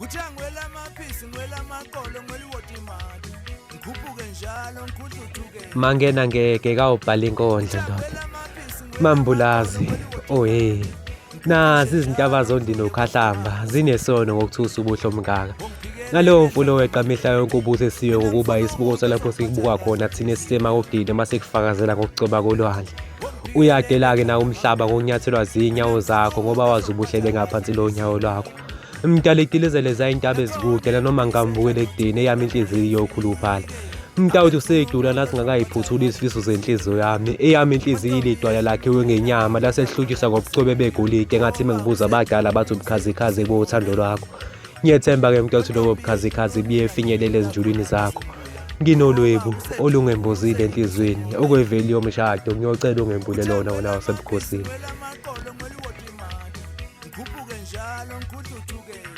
Kuthiwa ngiwela amaphisi, ngiwela amaqolo, ngiwela iwoti imali. Ngikhuphuke njalo, ngikhudluthuke. Mangena ngeke kawubhala inkondlo ndoda. Mambulazi, ohe. Nazi izintaba zondini ukhahlamba zinesono ngokuthusa ubuhle omngaka. Ngalowo mfulo weqa mihla yonke ubusisiwe ngokuba isibuko salapho sikubuka khona thina esisemakudini uma sikufakazela ngokucoba kolwandle. Uyadela-ke nawe umhlaba ngokunyathelwa zinyawo zakho ngoba wazi ubuhle bengaphansi lonyawo lwakho. Mdala idilizele zayintaba ezikude nanoma ngambukela ekudeni eyami inhliziyo iyokhuluphala. Mtawuthi usedula nathi ngakayiphuthuli izifiso zenhliziyo yami. Eyami inhliziyo ilidwala lakhiwe ngenyama lasehlutshisa ngobuchwebe begolide ngathi mengibuza abadala bathi ubukhazikhazi bothando lwakho. Ngiyethemba-ke mtawuthi lobo bukhazikhazi buyefinyelela ezinjulwini zakho. Nginolwebu olungembozile enhliziyweni okweveli yomshado ngiyocela ungembule lona wona wasebukhosini. Ngikhuphuke njalo, ngikhudluthuke.